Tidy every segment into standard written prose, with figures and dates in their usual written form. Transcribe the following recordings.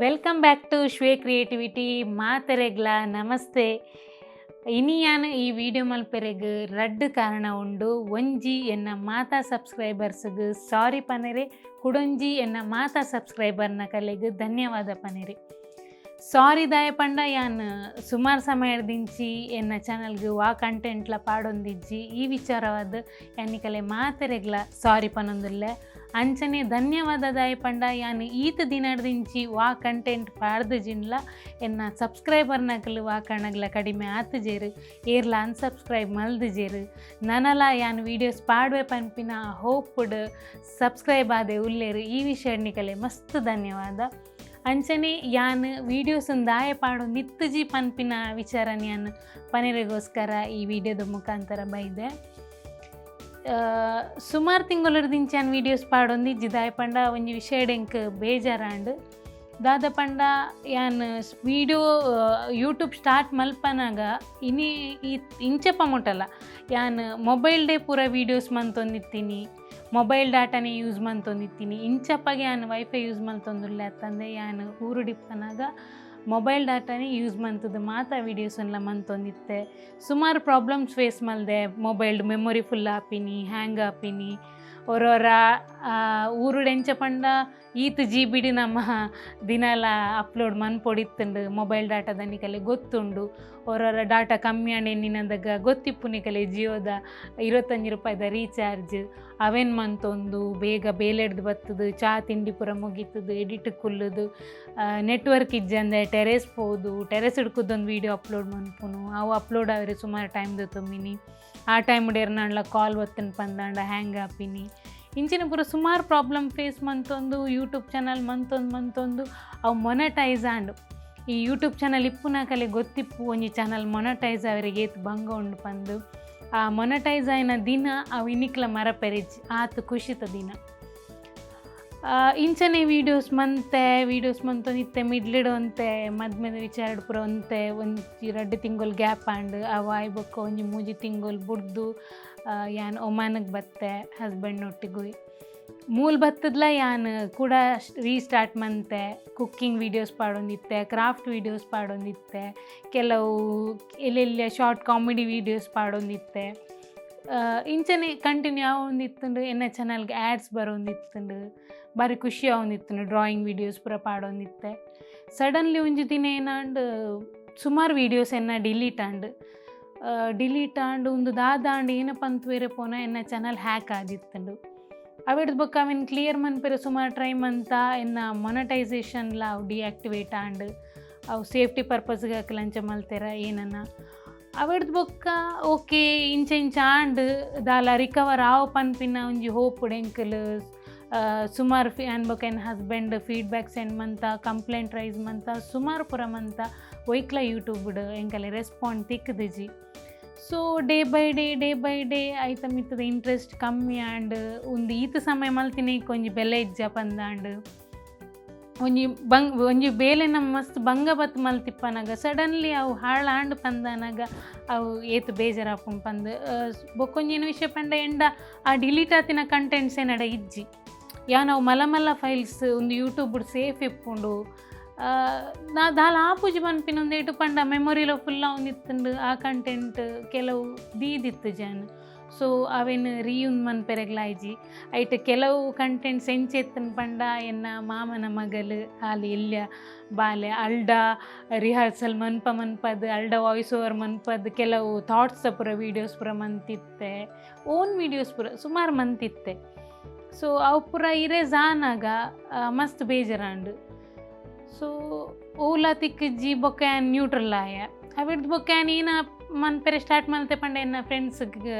Welcome back to Shwe Creativity. ಮಾತೆರೆಗ್ಲ namaste. ಇನಿಯಾನ ಈ video ಮಲ್ಪೆರೆಗ್ ರಡ್ಡ್ ಕಾರಣ ಉಂಡು. ಒಂಜಿ, ಎನ್ನ ಮಾತಾ ಸಬ್ಸ್ಕ್ರೈಬರ್ಸ್ಗ್ ಸಾರಿ ಪನೆರೆ. ಕುಡೊಂಜಿ, ಎನ್ನ ಮಾತಾ ಸಬ್ಸ್ಕ್ರೈಬರ್ನ ಕಲೆಗ್ ಧನ್ಯವಾದ ಪನೆರೆ. ಸಾರಿ ದಾಯ ಪಂಡ, ಯಾನ್ ಸುಮಾರು ಸಮಯದಿಂಚಿ ಎನ್ನ ಚಾನಲ್ಗ್ ವಾ ಕಂಟೆಂಟ್ಲ ಪಾಡೊಂದಿಜ್ಜಿ. ಈ ವಿಚಾರವಾದ ಯಾನಿಕಲೆ ಮಾತೆರೆಗ್ಲ ಸಾರಿ ಪನೊಂದುಲ್ಲೆ. ಅಂಚನೆ ಧನ್ಯವಾದ ದಾಯ ಪಂಡ, ಯಾನ್ ಈತ ದಿನಡ್ದಿಂಚಿ ವಾ ಕಂಟೆಂಟ್ ಪಾಡ್ದಿಜಿಂಡ್ಲ ಎನ್ನ ಸಬ್ಸ್ಕ್ರೈಬರ್ನಕಲು ವಾ ಕಣಗ್ಲ ಕಡಿಮೆ ಆತುಜೆರ್, ಏರ್ಲ ಅನ್ಸಬ್ಸ್ಕ್ರೈಬ್ ಮಲ್ದಿಜೆರ್. ನನಲ ಯಾನ್ ವೀಡಿಯೋಸ್ ಪಾಡುವೆ ಪನ್ಪಿನ ಹೋಪ್ಡ್ ಸಬ್ಸ್ಕ್ರೈಬ್ ಆದೆ ಉಲ್ಲೇರು. ಈ ವಿಷಯ ನಿಕಲೆ ಮಸ್ತ್ ಧನ್ಯವಾದ. ಅಂಚನೆ ಯಾನ್ ವೀಡಿಯೋಸ್ ದಾಯ ಪಾಡು ನಿತ್ತುಜಿ ಪನ್ಪಿನ ವಿಚಾರನ ಯಾನ್ ಪನೆರೆಗೋಸ್ಕರ ಈ ವಿಡಿಯೋದ ಮುಖಾಂತರ ಬೈದೆ. ಸುಮಾರು ತಿಂಗೊಲುರ್ದಿಂಚಿ ಯಾನ್ ವೀಡಿಯೋಸ್ ಪಾಡೊಂದಿಜ್ಜಿ. ದಾಯ ಪಂಡ, ಒಂಜಿ ವಿಷಯಡ್ ಎಂಕ್ ಬೇಜಾರಾಂಡ್. ದಾದ ಪಂಡ, ಯಾನ್ ವೀಡಿಯೋ ಯೂಟ್ಯೂಬ್ ಸ್ಟಾರ್ಟ್ ಮಲ್ಪನಾಗ ಇನಿ ಈ ಇಂಚಪ ಮುಟಲ ಯಾನ್ ಮೊಬೈಲ್ ಡೇ ಪೂರ ವೀಡಿಯೋಸ್ ಮಂತೊಂದಿತ್ತೀನಿ, ಮೊಬೈಲ್ ಡಾಟಾನೇ ಯೂಸ್ ಮಂತೊಂದಿತ್ತೀನಿ. ಇಂಚಪ್ಪಗೆ ಯಾನ್ ವೈಫೈ ಯೂಸ್ ಮಲ್ತೊಂದುಲ್ಲೆ ಅತ್ತಂದೆ, ಯಾನ್ ಊರುಡಿಪ್ಪನಾಗ ಮೊಬೈಲ್ ಡಾಟಾನೇ ಯೂಸ್ ಮಂತದ್ದು ಮಾತಾ ವೀಡಿಯೋಸನ್ಲ ಮಂತೊಂದಿತ್ತೆ. ಸುಮಾರು ಪ್ರಾಬ್ಲಮ್ಸ್ ಫೇಸ್ ಮಲ್ದೆ. ಮೊಬೈಲ್ಡ್ ಮೆಮೊರಿ ಫುಲ್ ಆಪಿನಿ, ಹ್ಯಾಂಗ್ ಆಪಿನಿ. ಒರೊರ ಊರುಡು ಎಂಚ ಪಂಡ, ಈತ್ ಜಿ ಬಿಡಿ ನಮ್ಮ ದಿನಲ ಅಪ್ಲೋಡ್ ಮನ್ಪೊಡಿತ್ತುಂಡು. ಮೊಬೈಲ್ ಡಾಟಾದ ನಿಕಲೆ ಗೊತ್ತುಂಡು. ಒರೊರ ಡಾಟಾ ಕಮ್ಮಿ ಆಂಡ ಎನ್ನಿನದಾಗ ಗೊತ್ತಿಪ್ಪು ನಿಕಲೆ, ಜಿಯೋದ 25 ರೂಪಾಯಿದ ರೀಚಾರ್ಜ್ ಅವೇನು ಮಂತೊಂದು, ಬೇಗ ಬೇಲೆಡ್ದು ಬತ್ತದು, ಚಾ ತಿಂಡಿ ಪೂರ ಮುಗೀತದು, ಎಡಿಟ್ ಕುಲ್ಲುದು, ನೆಟ್ವರ್ಕ್ ಇಜ್ಜಂದೆ ಟೆರೇಸ್ ಪೋದು, ಟೆರೇಸ್ ಹಿಡ್ಕುದೊಂದು ವೀಡಿಯೋ ಅಪ್ಲೋಡ್ ಮನ್ಪುನು. ಅವು ಅಪ್ಲೋಡ್ ಆವರೆ ಸುಮಾರು ಟೈಮ್ ದೊತ್ತೊಂಬಿನಿ. ಆ ಟೈಮ್ ಏರ್ನಾಂಡ್ಲ ಕಾಲ್ ಬತ್ತನ್ ಪಂದಾಂಡ ಹ್ಯಾಂಗ್ ಆಪಿನಿ. ಇಂಚಿನ ಪೂರ ಸುಮಾರು ಪ್ರಾಬ್ಲಮ್ ಫೇಸ್ ಮಂತೊಂದು, ಯೂಟ್ಯೂಬ್ ಚಾನಲ್ ಮಂತೊಂದು ಮಂತೊಂದು ಅವು ಮೊನಟೈಸ್ ಆಂಡ್. ಈ ಯೂಟ್ಯೂಬ್ ಚಾನಲ್ ಇಪ್ಪುನಕಲೆ ಗೊತ್ತಿಪ್ಪು, ಒಂಜಿ ಚಾನಲ್ ಮೊನಟೈಸ್ ಅವರಿಗೆ ಏತ್ ಬಂಗ ಉಂಡು ಪಂದು. ಆ ಮೊನಟೈಸ್ ಆಯಿನ ದಿನ ಅವು ಇನಿಕ್ಲ ಮರಪೆರಿಜ್, ಆತ್ ಖುಷಿತ ದಿನ. ಇಂಚನೆ ವೀಡಿಯೋಸ್ ಮಂತೆ, ವೀಡಿಯೋಸ್ ಮಂತೊಂದಿತ್ತೆ. ಮಿಡ್ಲಿಡ್ ಒಂತೆ ಮದ್ಮೆದ ವಿಚಾರಡ್ ಪೂರ ಒಂತೆ ಒಂಜಿ 2 ತಿಂಗೊಲು ಗ್ಯಾಪ್ ಆಂಡ್. ಅವು ಆಯ್ ಬೊಕ್ಕ ಒಂಜಿ 3 ತಿಂಗೊಲು ಬುಡ್ದು ಯಾನ್ ಒಮಾನಗ್ ಬತ್ತೆ ಹಸ್ಬೆಂಡ್ ಒಟ್ಟಿಗೆ. ಮೂಲ್ ಬತ್ತದ್ಲ ಯಾನ್ ಕೂಡ ರೀಸ್ಟಾರ್ಟ್ ಮಂತೆ. ಕುಕ್ಕಿಂಗ್ ವೀಡಿಯೋಸ್ ಪಾಡೊಂದಿತ್ತೆ, ಕ್ರಾಫ್ಟ್ ವೀಡಿಯೋಸ್ ಪಾಡೊಂದಿತ್ತೆ, ಕೆಲವು ಎಲ್ಲೆಲ್ಲ ಶಾರ್ಟ್ ಕಾಮಿಡಿ ವೀಡಿಯೋಸ್ ಪಾಡೊಂದಿತ್ತೆ. ಇಂಚನೆ ಕಂಟಿನ್ಯೂ ಆವೊಂದಿತ್ತುಂಡು. ಎನ್ನ ಚಾನಲ್ಗೆ ಆ್ಯಡ್ಸ್ ಬರೋಂದಿತ್ತುಂಡು, ಬಾರಿ ಖುಷಿ ಆವೊಂದಿತ್ತುಂಡು. ಡ್ರಾಯಿಂಗ್ ವೀಡಿಯೋಸ್ ಪೂರ ಪಾಡೊಂದಿತ್ತೆ. ಸಡನ್ಲಿ ಒಂಜಿ ದಿನ ಏನಾಂಡ್, ಸುಮಾರು ವೀಡಿಯೋಸ್ ಎನ್ನ ಡಿಲೀಟ್ ಆಂಡ್. ಡಿಲೀಟ್ ಆಂಡ್. ಉಂದು ದಾದ ಆಂಡ್, ಏನಪ್ಪ ಅಂತುವೆರೆ ಪೋನ, ಎನ್ನ ಚಾನಲ್ ಹ್ಯಾಕ್ ಆದಿತ್ತುಂಡು. ಅವೆಡ್ದು ಬೊಕ್ಕ ಅವೆನ್ ಕ್ಲಿಯರ್ ಮನ್ಪೆರೆ ಸುಮಾರು ಟ್ರೈ ಮಂತ, ಎನ್ನ ಮೊನಟೈಸೇಷನ್ಲ ಅವು ಡಿಆಕ್ಟಿವೇಟ್ ಆಂಡ್. ಅವು ಸೇಫ್ಟಿ ಪರ್ಪಸ್ಗೆ ಅಕ್ಲ್ ಅಂಚ ಮಲ್ತೆರ ಏನನ್ನ. ಅವೆಡ್ದು ಬೊಕ್ಕ ಓಕೆ, ಇಂಚ ಇಂಚ ಆಂಡ್, ದಾಲ ರಿಕವರ್ ಆವು ಪನ್ಪಿನ ಒಂಜಿ ಹೋಪ್ ಎಂಕಲ್ ಸುಮಾರು ಫಿ ಅನ್ ಬೊಕ್ಕ ಎನ್ನ ಹಸ್ಬೆಂಡ್ ಫೀಡ್ಬ್ಯಾಕ್ ಸೆಂಡ್ ಮಂತ, ಕಂಪ್ಲೇಂಟ್ ರೈಸ್ ಮಂತ, ಸುಮಾರು ಪೂರ ಮಂತ. ಒಯ್ಕ್ಲ ಯೂಟ್ಯೂಬ್ಡ್ ಎಂಕಲೆ respond ತಿಕ್ಕದಿಜಿ. So day by day, day by day ಐತ ಮಿತ್ತದ ಇಂಟ್ರೆಸ್ಟ್ ಕಮ್ಮಿ ಆಂಡ್. ಉಂದು ಈತ ಸಮಯ ಮಲ್ತಿನ ಒಂಜಿ ಬೆಲೆ ಇಜ್ಜ ಪಂದಾಂಡ್. ಒಂಜಿ ಬಂಗ್ ಒಂಜಿ ಬೇಲೆ ನಮ್ಮ ಮಸ್ತ್ ಬಂಗ ಬತ್ ಮಲ್ತಿಪ್ಪನಾಗ ಸಡನ್ಲಿ ಅವು ಹಾಳಾಂಡ್ ಪಂದನಾಗ ಅವು ಏತ್ ಬೇಜಾರಾಪುಂಡು ಪಂದ್. ಬೊಕ್ಕೊಂಜಿನ ವಿಷಯ ಪಂಡ, ಎಂಡ ಆ ಡಿಲೀಟ್ ಆತಿನ ಕಂಟೆಂಟ್ಸ್ ಏನಡ ಇಜ್ಜಿ. ಯಾನ್ ಅವು ಮಲ್ಲ ಮಲ್ಲ ಫೈಲ್ಸ್ ಒಂದು ಯೂಟ್ಯೂಬ್ ಸೇಫ್ ಇಪ್ಪುಂಡು. ನಾ ದಾಲ ಆಪುಜಿ ಪನ್ಪಿನ ಒಂದು ಏಟು ಪಂಡ, ಮೆಮೊರಿಲ ಫುಲ್ ಆವೊಂದಿತ್ತುಂಡು. ಆ ಕಂಟೆಂಟ್ ಕೆಲವು ದೀದಿತ್ತು ಜಾನ್. ಸೊ ಅವೆನ್ ರೀಯೂಸ್ ಮನ್ಪೆರೆಗ್ಲ ಆಯ್ಜಿ. ಐಟ್ ಕೆಲವು ಕಂಟೆಂಟ್ಸ್ ಎಂಚೆತ್ತನ್ ಪಂಡ, ಎನ್ನ ಮಾಮನ ಮಗಲ್ ಆಲ್ ಎಲ್ಯ ಬಾಲೆ, ಅಲ್ಡ ರಿಹರ್ಸಲ್ ಮನ್ಪ ಮನ್ಪದ್, ಅಲ್ಡ ವಾಯ್ಸ್ ಓವರ್ ಮನ್ಪದ್, ಕೆಲವು ಥಾಟ್ಸ್ ಪೂರ ವೀಡಿಯೋಸ್ ಪೂರ ಮಂತಿತ್ತೆ, ಓನ್ ವೀಡಿಯೋಸ್ ಪೂರ ಸುಮಾರು ಮಂತಿತ್ತೆ. ಸೊ ಅವು ಪೂರ ಇರೇಸ್ ಆನಾಗ ಮಸ್ತ್ ಬೇಜಾರಾಂಡ್. ಸೊ ಓಲ ತಿಕ್ಕಿಜ್ಜಿ. ಬೊಕ್ಕ ಯಾನ್ ನ್ಯೂಟ್ರಲ್ ಆಯ. ಅವೆಡ್ದು ಬೊಕ್ಕ ಯಾನ್ ಏನ ಮನ್ಪೆರೆ ಸ್ಟಾರ್ಟ್ ಮಲ್ತೆ ಪಂಡ, ಎನ್ನ ಫ್ರೆಂಡ್ಸ್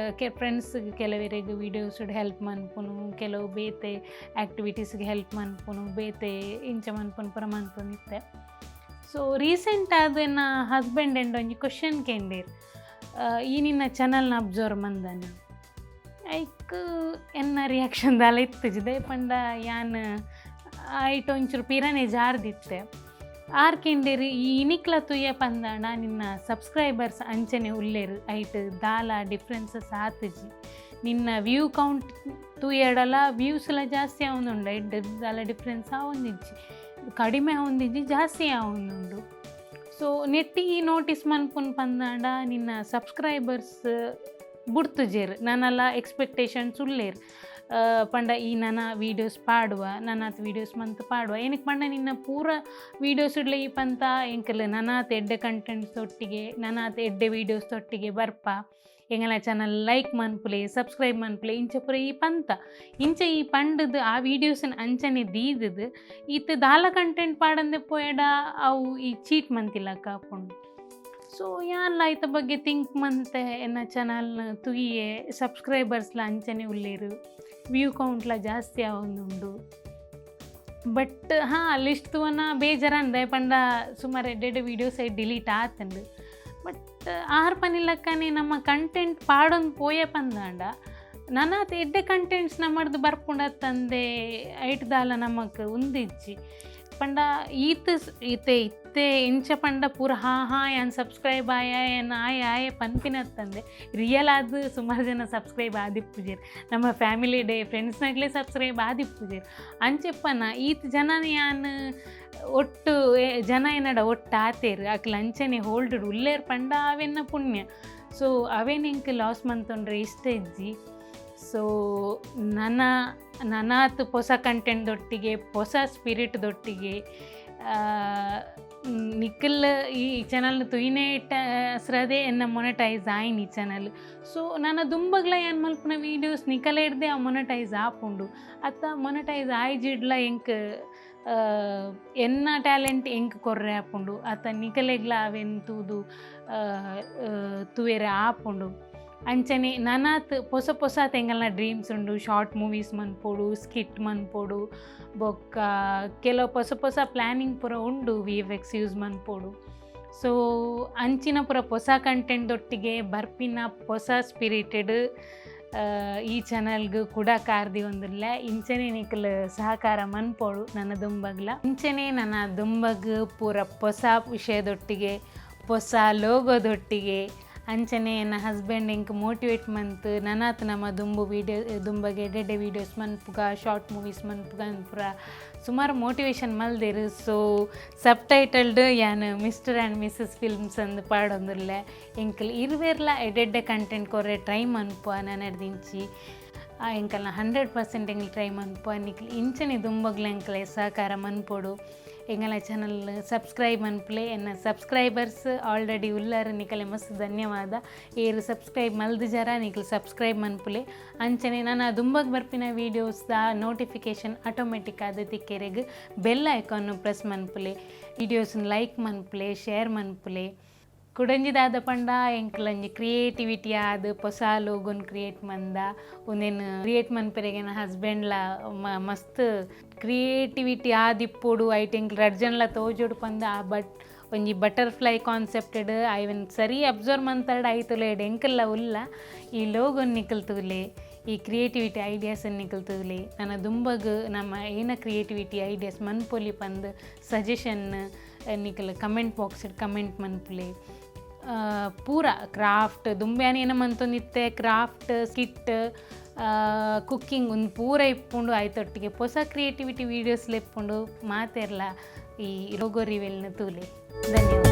ಫ್ರೆಂಡ್ಸ್ ಕೆಲವೆರೆಗ್ ವೀಡಿಯೋಸ್ ಹೆಲ್ಪ್ ಮನ್ಪುನು, ಕೆಲವು ಬೇತೆ ಆ್ಯಕ್ಟಿವಿಟೀಸ್ಗೆ ಹೆಲ್ಪ್ ಮನ್ಪುನು, ಬೇತೆ ಇಂಚ ಮನ್ಪುನು ಪೂರ ಮಂತೊಂದಿತ್ತೆ. ಸೊ ರೀಸೆಂಟ್ ಆದ್ ಎನ್ನ ಹಸ್ಬೆಂಡ್ ಎಂಡ ಒಂಜಿ ಕ್ವಶನ್ ಕೇಂಡೇರ್, ಈ ನಿನ್ನ ಚಾನಲ್ನ ಅಬ್ಸರ್ವ್ ಮಂದನ? ಐಕ್ ಎನ್ನ ರಿಯಾಕ್ಷನ್ ದಾಲ ಇತ್ತುಜಿ. ದಾಯೆ ಪಂಡ, ಯಾನ್ ಐಟ್ ಒಂಚೂರು ಪಿರನೆ ಜಾರ್ದಿತ್ತೆ. ಆರ್ ಕೇಂಡೇರ್, ಈ ಇನಿಕ್ಲ ತುಯ್ಯ ಪಂದಾಂಡ ನಿನ್ನ ಸಬ್ಸ್ಕ್ರೈಬರ್ಸ್ ಅಂಚನೆ ಉಲ್ಲೇರು, ಐಟ್ ದಾಲ ಡಿಫ್ರೆನ್ಸಸ್ ಆತುಜಿ. ನಿನ್ನ ವ್ಯೂ ಕೌಂಟ್ ತೂಯಡಲ ವ್ಯೂಸ್ ಎಲ್ಲ ಜಾಸ್ತಿ ಆವೊಂದುಂಡು, ಐಟ್ ದಾಲ ಡಿಫ್ರೆನ್ಸ್ ಆವೊಂದಿಜ್ಜಿ. ಕಡಿಮೆ ಆವೊಂದಿಜ್ಜಿ, ಜಾಸ್ತಿ ಆವೊಂದುಂಡು. ಸೊ ನೆಟ್ಟ್ ಈ ನೋಟಿಸ್ ಮನ್ಪುನ್ ಪಂದಾಂಡ ನಿನ್ನ ಸಬ್ಸ್ಕ್ರೈಬರ್ಸ್ ಬುಡ್ತುಜೆರ್. ನನಲ ಎಕ್ಸ್ಪೆಕ್ಟೇಷನ್ಸ್ ಉಲ್ಲೇರ್, ಪಂಡ ಈ ನನ ವೀಡಿಯೋಸ್ ಪಾಡುವ, ನನಾತ್ ವೀಡಿಯೋಸ್ ಮಂತ್ ಪಾಡುವ. ಏನಕ್ಕೆ ಪಂಡ ನಿನ್ನ ಪೂರ ವೀಡಿಯೋಸ್ ಇಡ್ಲ ಈ ಪಂತ ಎಂಕಲ್ ನನಾತ್ ಎಡ್ಡೆ ಕಂಟೆಂಟ್ಸ್ ಒಟ್ಟಿಗೆ, ನನಾತ್ ಎಡ್ಡೆ ವೀಡಿಯೋಸ್ ಒಟ್ಟಿಗೆ ಬರ್ಪ, ಎಂಗಲ ಚಾನಲ್ ಲೈಕ್ ಮನ್ಪುಲೆ, ಸಬ್ಸ್ಕ್ರೈಬ್ ಮನ್ಪುಲೆ, ಇಂಚ ಪೂರ ಈ ಪಂತ. ಇಂಚ ಈ ಪಂಡದು ಆ ವೀಡಿಯೋಸ್ನ ಅಂಚನೆ ದೀದದು ಇತ್ತೆ ದಾಲ ಕಂಟೆಂಟ್ ಪಾಡಂದೆ ಪೋಯಡ ಅವು ಈ ಚೀಟ್ ಮಂತಿಲ್ಲಕ್ಕ ಆಪುಂಡು. ಸೊ ಯಾನ್ಲ ಐತ ಬಗ್ಗೆ ಥಿಂಕ್ ಮಂತೆ ಎನ್ನ ಚಾನಲ್ನ ತುಯಿಯೆ. ಸಬ್ಸ್ಕ್ರೈಬರ್ಸ್ಲ ಅಂಚನೆ ಉಲ್ಲೇರು, ವ್ಯೂ ಕೌಂಟ್ಲ ಜಾಸ್ತಿ ಆವೊಂದುಂಡು. ಬಟ್ ಹಾಂ, ಲಿಸ್ಟ್ ತೂವನ ಬೇಜಾರಂದೆ ಪಂಡ ಸುಮಾರು ಎಡ್ಡೆಡ್ಡೆ ವೀಡಿಯೋಸ್ ಡಿಲೀಟ್ ಆತಂಡು. ಬಟ್ ಆರ್ ಪನಿಲಕ್ಕನೆ ನಮ್ಮ ಕಂಟೆಂಟ್ ಪಾಡೊಂದು ಪೋಯೆ ಪಂದಾಂಡ ನನಾತ್ ಎಡ್ಡೆ ಕಂಟೆಂಟ್ಸ್ ನಮ್ಮಡ್ದು ಬರ್ಪುಂಡತ್ತಂದೆ ಐಟ್ ದಾಲ ನಮಕ್ ಉಂದಿಜ್ಜಿ. ಪಂಡ ಈತ್ ಇತ್ತೆ ಇತ್ತೆ ಇಂಚ ಪಂಡ ಪೂರ ಹಾ ಹಾ ಯಾನ್ ಸಬ್ಸ್ಕ್ರೈಬ್ ಆಯ, ಏನ್ ಆಯ ಆಯ ಪನ್ಪಿನತ್ತಂದೆ ರಿಯಲ್ ಆದ್ ಸುಮಾರು ಜನ ಸಬ್ಸ್ಕ್ರೈಬ್ ಆದಿಪ್ಪುಜೆರ್. ನಮ್ಮ ಫ್ಯಾಮಿಲಿ ಡೇ ಫ್ರೆಂಡ್ಸ್ನಾಗ್ಲೇ ಸಬ್ಸ್ಕ್ರೈಬ್ ಆದಿಪ್ಪುಜೆರ್. ಅಂಚೆಪ್ಪನ ಈತ್ ಜನ ಯಾನ್ ಒಟ್ಟು ಜನ ಏನಡ ಒಟ್ಟು ಆತೇರ್, ಅಕ್ಲ್ ಅಂಚನೆ ಹೋಲ್ಡ್ ಉಲ್ಲೇರ್ ಪಂಡ ಅವೆನ್ನ ಪುಣ್ಯ. ಸೊ ಅವೇನು ಎಂಕ್ ಲಾಸ್ ಮಂತೊಂಡ್ರೆ ಇಷ್ಟ ಇಜ್ಜಿ. ಸೊ ನನ ನನಾತ್ ಪೊಸ ಕಂಟೆಂಟ್ ದೊಟ್ಟಿಗೆ, ಪೊಸ ಸ್ಪಿರಿಟ್ ದೊಟ್ಟಿಗೆ ನಿಖಲ್ ಈ ಚಾನಲ್ ತುಯಿನೇ ಸ್ರದೆ ಎನ್ನ ಮೊನೆಟೈಸ್ ಆಯ್ನಿ ಈ ಚಾನಲ್. ಸೊ ನನ ದುಂಬಗ್ಲ ಏನ್ ಮಲ್ಪುನ ವೀಡಿಯೋಸ್ ನಿಕಲ ಹಿಡ್ದೆ ಆ ಮೊನೆಟೈಸ್ ಆಪುಂಡು. ಅತ್ತ ಮೊನೆಟೈಸ್ ಆಯ್ಜಿಡ್ಲ ಎಂಕ್ ಎನ್ನ ಟ್ಯಾಲೆಂಟ್ ಎಂಕ್ ಕೊರ್ರೆ ಆಪುಂಡು, ಅತ್ತ ನಿಕಲೆಗ್ಲ ಅವೆನ್ ತೂದು ತೂವೆರೆ ಆಪುಂಡು. ಅಂಚನೆ ನನಾತ್ ಪೊಸ ಪೊಸ ತೆಂಗಲ್ನ ಡ್ರೀಮ್ಸ್ ಉಂಡು. ಶಾರ್ಟ್ ಮೂವೀಸ್ ಮನ್ಪೊಡು, ಸ್ಕಿಟ್ ಮನ್ಪೊಡು, ಬೊಕ್ಕ ಕೆಲವು ಪೊಸ ಪೊಸ ಪ್ಲ್ಯಾನಿಂಗ್ ಪೂರ ಉಂಡು, ವಿಎಫ್ಎಕ್ಸ್ ಯೂಸ್ ಮನ್ಪೊಡು. ಸೊ ಅಂಚಿನ ಪೂರ ಪೊಸ ಕಂಟೆಂಟ್ ದೊಟ್ಟಿಗೆ ಬರ್ಪಿನ ಪೊಸ ಸ್ಪಿರಿಟೆಡ್ ಈ ಚಾನಲ್ಗ್ ಕೂಡ ಕಾರ್ದಿ ಒಂದುಲ್ಲ. ಇಂಚನೆ ನಿಕಲ್ ಸಹಕಾರ ಮನ್ಪೊಡು ನನ್ನ ದುಂಬಗ್ಲ. ಇಂಚನೆ ನನ್ನ ದುಂಬಗ್ ಪೂರ ಪೊಸ ವಿಷಯದೊಟ್ಟಿಗೆ, ಪೊಸ ಲೋಗೋದೊಟ್ಟಿಗೆ, ಅಂಚನೆ ಎನ್ನ ಹಸ್ಬೆಂಡ್ ಎಂಕ್ ಮೋಟಿವೇಟ್ ಮಂತ್ ನನಾತ್ ನಮ್ಮ ದುಂಬು ವೀಡಿಯೋ ದುಂಬಗೆ ಎಡ್ಡೆಡ್ಡೆ ವೀಡಿಯೋಸ್ ಮನ್ಪುಗ, ಶಾರ್ಟ್ ಮೂವೀಸ್ ಮನ್ಪುಗ ಪೂರ ಸುಮಾರು ಮೋಟಿವೇಶನ್ ಮಲ್ದೆರ್. ಸೊ ಸಬ್ ಟೈಟಲ್ಡ್ ಯಾನ್ ಮಿಸ್ಟರ್ ಆ್ಯಂಡ್ ಮಿಸ್ಸಸ್ ಫಿಲ್ಮ್ಸ್ ಅಂದ್ ಪಾಡೊಂದುಲ್ಲೆ. ಎಂಕಲ್ ಇರ್ವೆರ್ಲ ಎಡ್ಡೆಡ್ಡೆ ಕಂಟೆಂಟ್ ಕೊರ್ರೆ ಟ್ರೈ ಮನ್ಪುವ. ನನಡ್ದಿಂಚಿ ಎಂಕಲ್ನ 100% ಎಂಕಲ್ ಟ್ರೈ ಮನ್ಪುವ. ನಿಕ್ಲ್ ಇಂಚನೆ ದುಂಬಗ್ಲ ಎಂಕಲೆ ಸಹಕಾರ ಮನ್ಪೊಡು. ಎಂಗಲ ಚಾನಲ್ ಸಬ್ಸ್ಕ್ರೈಬ್ ಮನ್ಪುಲೆ. ಎನ್ನ ಸಬ್ಸ್ಕ್ರೈಬರ್ಸ್ ಆಲ್ರೆಡಿ ಉಲ್ಲರ್, ನಿಕಲೆ ಮಸ್ತ್ ಧನ್ಯವಾದ. ಏರು ಸಬ್ಸ್ಕ್ರೈಬ್ ಮಲ್ದು ಜರ ನಿಕಲ್ ಸಬ್ಸ್ಕ್ರೈಬ್ ಮನ್ಪುಲೆ. ಅಂಚನೆ ನಾನು ದುಂಬಗ್ ಬರ್ಪಿನ ವೀಡಿಯೋಸ್ the notification automatic ಆದ್ ತಿಕ್ಕೆರೆಗ್ ಬೆಲ್ ಐಕಾನ್ ಪ್ರೆಸ್ ಮನ್ಪುಲೆ. ವೀಡಿಯೋಸ್ನ ಲೈಕ್ ಮನ್ಪುಲೆ, ಶೇರ್ ಮನ್ಪುಲೆ. ಕುಡೊಂಜಿ ದಾದ ಪಂಡ ಎಂಕ್ಲಂಜಿ ಕ್ರಿಯೇಟಿವಿಟಿ ಆದ್ ಪೊಸ ಲೋಗೋನ್ ಕ್ರಿಯೇಟ್ ಮಂದ. ಉಂದೆನ್ ಕ್ರಿಯೇಟ್ ಮನ್ಪೆರೆಗ್ ಎನ್ನ ಹಸ್ಬೆಂಡ್ಲ ಮಸ್ತ್ ಕ್ರಿಯೇಟಿವಿಟಿ ಆದಿಪ್ಪೊಡು, ಐಟ್ ಎಂಕ್ ರಡ್ಡ್ ಜನಲ ತೋಜೊಡು ಪಂದ್ ಆ ಬಟ್ ಒಂಜಿ ಬಟರ್ಫ್ಲೈ ಕಾನ್ಸೆಪ್ಟೆಡ್ ಐವನ್ ಸರಿ ಅಬ್ಸರ್ವ್ ಮಂತರ್ಡ ಐತುಲೇಡ್ ಎಂಕಲ್ಲ ಉಲ್ಲ. ಈ ಲೋಗೋನ್ ನಿಕಲ್ ತೂಲೆ, ಈ ಕ್ರಿಯೇಟಿವಿಟಿ ಐಡಿಯಾಸ್ ನಿಕಲ್ ತೂಲೆ. ನನ್ನ ದುಂಬಗ್ ನಮ್ಮ ಏನ ಕ್ರಿಯೇಟಿವಿಟಿ ಐಡಿಯಾಸ್ ಮನ್ಪೊಲಿ ಪಂದ್ ಸಜೆಷನ್ ನಿಕಲ್ ಕಮೆಂಟ್ ಬಾಕ್ಸ್ ಕಮೆಂಟ್ ಮನ್ಪುಲೆ. ಪೂರ ಕ್ರಾಫ್ಟ್ ದುಂಬ್ಯಾನ ಏನ ಮಂತೊಂದಿತ್ತೆ, ಕ್ರಾಫ್ಟ್, ಸ್ಕಿಟ್, ಕುಕ್ಕಿಂಗ್ ಒಂದು ಪೂರ ಇಪ್ಪುಂಡು. ಐತೊಟ್ಟಿಗೆ ಪೊಸ ಕ್ರಿಯೇಟಿವಿಟಿ ವೀಡಿಯೋಸ್ ಇಪ್ಪುಂಡು. ಮಾತೆರ್ಲ ಈ ಲೋಗೋ ರಿವೆಲ್ನ ತೂಲೆ. ಧನ್ಯವಾದ.